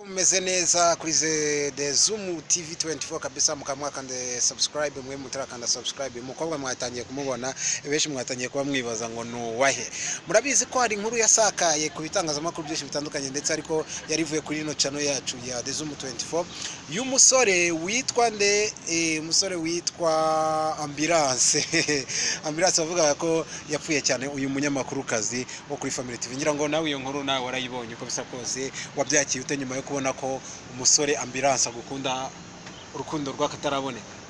Mumeze neza kuri The Zoom TV 24 kabisa, mukamwakande subscribe, mwe mutarakanda subscribe. Umukobwa mwatangiye kumubona, benshi mwatangiye kuba mwibaza ngo nuwahe. Murabizi ko hari inkuru yasakaye ku bitangazamakuru byinshi bitandukanye, ndetse ariko yarivuye kuri ino channel yacu ya The Zoom 24 y'umusore witwa nde? Umusore witwa Ambulance. Ambulance bavuga ko yapfuye cyane, uyu munyamakuru kazi wo kuri Family TV. Ngira ngo nawe iyo nkuru nawe warayibonye. Uko bisa kose, wabyakiye ute nyuma yo kubona ko umusore Ambulance agukunda urukundo rw'akataraboneka?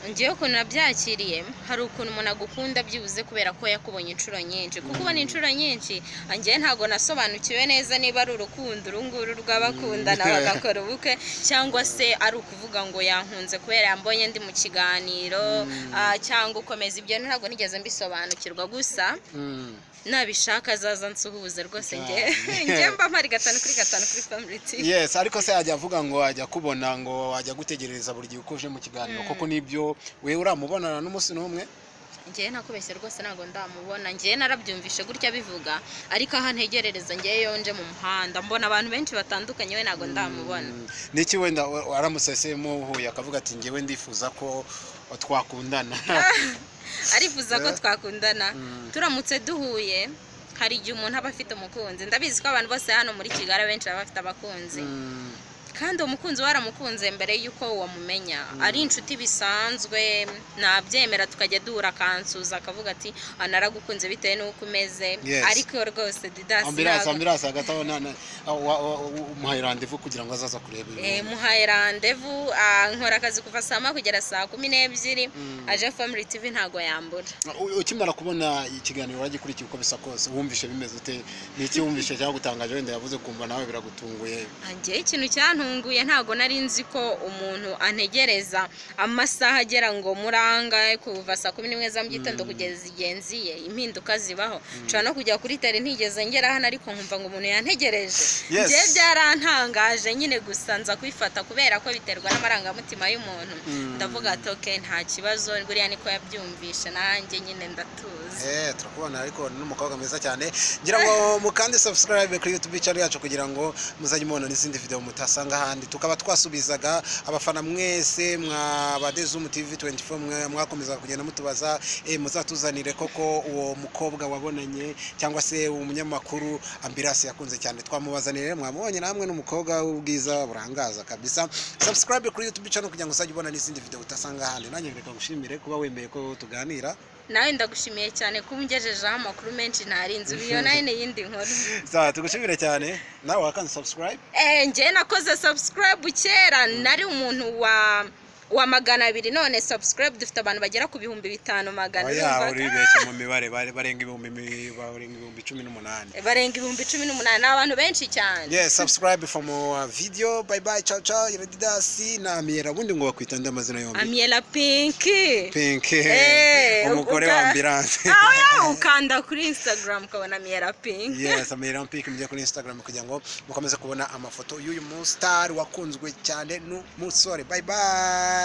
Ngewe ukuntu nabyakiriye, hari ukuntu umuntu agukunda byibuze kubera ko yakubonye inshuro nyinshi, kuko ubona inshuro nyinshi. Ngewe ntabwo nasobanukiwe neza niba ari urukundo uru nguru rw'abakundana bagakora ubukwe, cyangwa se ari ukuvuga ngo yankunze kubera yambonye ndi mu kiganiro, cyangwa ukomeza. Ibyo ntabwo nigeze mbisobanukirwa. Gusa nabishaka azaza nsuhuze rwose. Nge mba mpari 5 kuri 5 kuri Family TV. Yes, ariko se ajya avuga ngo ajya kubona, ngo ajya gutegereza buri gihe uko uje mu kiganiro, koko nibyo? Wewe uramubonana n'umunsi n'umwe? Ngewe ntakubeshye rwose, ntabwo ndamubona. Ngewe narabyumvishe gutya bivuga, ariko aho ntegerereza, ngewe yonje mu muhanda mbona abantu benshi batandukanye, we ntabwo ndamubona. Niki wenda aramutse se muhuye akavuga ati: "Ngewe ndifuza ko twakundana"? Arifuza ko twakundana? Turamutse duhuye, hari igihe umuntu aba afite umukunzi. Ndabizi ko abantu bose hano muri Kigali abenshi baba bafite abakunzi, kandi uwo mukunzi waramukunze mbere y'uko wamumenya, ari inshuti bisanzwe, nabyemera tukajya duhura, akansuza, akavuga ati: "Naragukunze bitewe n'uko umeze." Ariko rwose Didasi Ambulance ntabwo Ambulance hagati aho umuhaye rendez-vous kugira ngo azaza kureba ibintu. Muhaye rendez-vous, nkora akazi kuva saa 1 kugera saa 12. Aje Family TV ntabwo yambura. Ukimara kubona ikiganiro wagikurikiye, uko bisa kose wumvishe bimeze ute? Ni iki wumvishe cyangwa gutangaje wenda yavuze kumva nawe biragutunguye? Njyewe ikintu cyantunguye, ntabwo nari nzi ko umuntu antegereza amasaha agera ngo murangahe, kuva saa 11 za mu gitondo kugeza igihe nziye. Impinduka zibaho, nshobora no kujya kuri tele ntigeze ngera hano, ariko nkumva ngo umuntu yantegereje. Njyewe byarantangaje nyine, gusa nza kwifata kubera ko biterwa n'amarangamutima y'umuntu. Ndavuga ati: "Okay, nta kibazo, buriya niko yabyumvishe." Nanjye nyine ndatuza. Turakubona, ariko n'umukobwa mwiza cyane. Ngira ngo mukande subscribe kuri YouTube channel yacu kugira ngo muzajye mubona n'izindi video mutasanga ahandi. Tukaba twasubizaga abafana mwese mwa The Zoom TV 24 mwakomeza kugenda mutubaza, muzatuzanire koko uwo mukobwa wabonanye cyangwa se umunyamakuru Ambulance yakunze cyane. Twamubazanire, mwamubonye namwe, n'umukobwa w'ubwiza burangaza kabisa. Subscribe kuri YouTube channel kugira ngo uzajye ubona n'izindi video utasanga ahandi. Nanjye reka ngushimire kuba wemeye ko tuganira. Nawe ndagushimiye cyane kuba ungejejeho amakuru menshi ntarinzi. Ubu iyo nayo ni iyindi nkuru. Sawa, tugushimire cyane. Nawe wakanze subscribe? Njye nakoze subscribe kera, nari umuntu wa 200, none subscribe dufite abantu bagera ku 5100. Oya. Urumva? Uribeshye mu mibare, barenga 18,000. Barenga 18,000, ni abantu benshi cyane. Yes, subscribe for more video. Bye bye, ciao ciao. Didasi na Amiela, ubundi ngo bakwita andi amazina yombi? Amiela Pinki. Pink. Eh, umugore wa Ambulance. Ah, oya, ukanda kuri Instagram ukabona Amiela Pink. Yes, Amiela Pink. Mujye kuri Instagram kugira ngo mukomeze kubona amafoto y'uyu mustar wakunzwe cyane n'umusore. Bye bye.